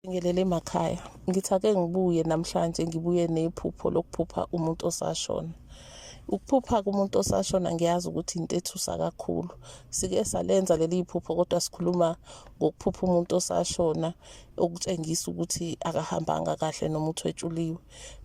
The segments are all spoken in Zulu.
Ngelele emakhaya. Ngithi ake ngibuye namhlanje ngibuye nephupho lokuphupha umuntu osashona. Ukuphupha kumuntu osashona ngiyazi ukuthi into ethusa kakhulu. Sike salenza leli phupho kodwa sikhuluma ngokuphupha umuntu osashona okutshengisa ukuthi akahambanga kahle noma uthwetshuliwe.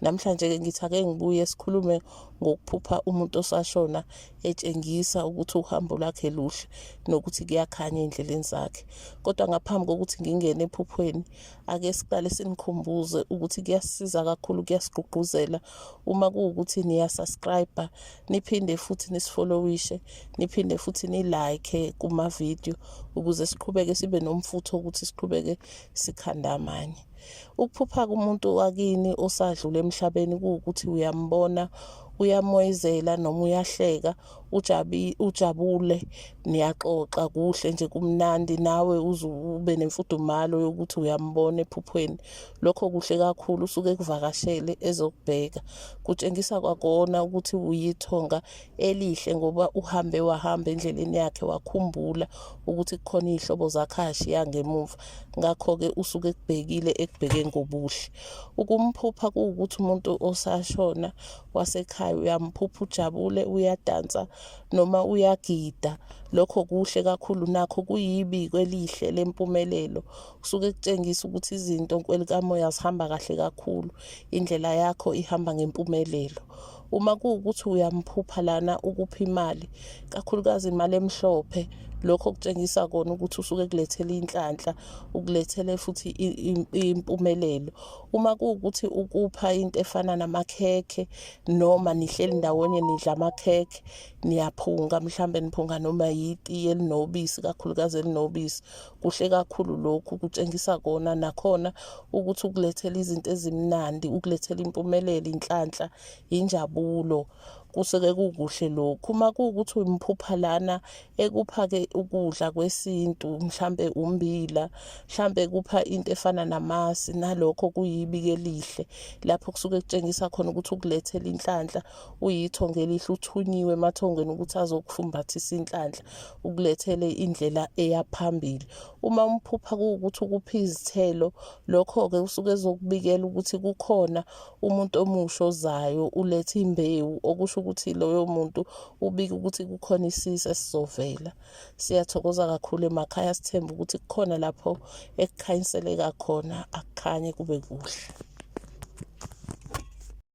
Namhlanje-ke ngithi ake ngibuye sikhulume ngokuphupha umuntu osashona etshengisa ukuthi uhambo lwakhe luhle nokuthi kuyakhanya ey'ndleleni zakhe. Kodwa ngaphambi kokuthi ngingene ephuphweni, ake siqale sinikhumbuze ukuthi kuyasisiza kakhulu, kuyasigqugquzela uma kuwukuthi niya-subscribe, niphinde futhi nisifollowishe, niphinde futhi ni-like kuma-video ukuze siqhubeke sibe nomfutho ukuthi siqhubeke sikhanda amanye. Ukuphupha kumuntu wakini osadlula emhlabeni kuwukuthi uyambona uyamoyizela noma uyahleka ujabule niyaxoxa kuhle nje kumnandi nawe uze ube nemfudumalo yokuthi uyambona ephuphweni. Lokho kuhle kakhulu usuke ekuvakashele ezokubheka. Kutshengisa kwakona ukuthi uyithonga elihle ngoba uhambe wahamba endleleni yakhe wakhumbula ukuthi kukhona iy'hlobo zakhe ashiya ngemuva. Ngakho-ke usuke ekubhekile ekubheke ngobuhle. Ukumphupha kuwukuthi umuntu osashona wasekhaya uyamphupha ujabule uyadansa noma uyagida lokho kuhle kakhulu nakho kuyibiko elihle lempumelelo kusuke kutshengisa ukuthi izinto kwelikamoya zihamba kahle kakhulu indlela yakho ihamba ngempumelelo uma kuwukuthi uyamphupha lana ukupha imali kakhulukazi imali emhlophe lokho kutshengisa kona ukuthi usuke kulethela inhlanhla ukulethele futhi impumelelo Uma kuwukuthi ukupha into efana namakhekhe noma nihleli ndawonye nidla amakhekhe niyaphunga mhlambe niphunga noma yitiye elinobisi kakhulukazi elinobisi kuhle kakhulu lokhu kutshengisa kona nakhona ukuthi ukulethela izinto ezimnandi ukulethela impumelelo inhlanhla injabulo kusuke kukuhle lokhu. Uma kuwukuthi umphupha lana ekupha-ke ukudla kwesintu mhlampe ummbila mhlampe ekupha into efana namasi nalokho kuyibiko elihle lapho kusuke kutshengisa khona ukuthi ukulethela inhlanhla uyithongo elihle uthunyiwe emathongweni ukuthi azokufumbathisa inhlanhla ukulethele indlela eya phambili. Uma umphupha kuwukuthi ukupha izithelo lokho-ke usuke ezokubikela ukuthi kukhona umuntu omusha ozayo uletha imbewu okusho ukuthi loyo muntu ubika ukuthi kukhona isisi esizovela. Siyathokoza kakhulu emakhaya sithemba ukuthi kukhona lapho ekukhanyiseleka khona akukhanye kube kuhle.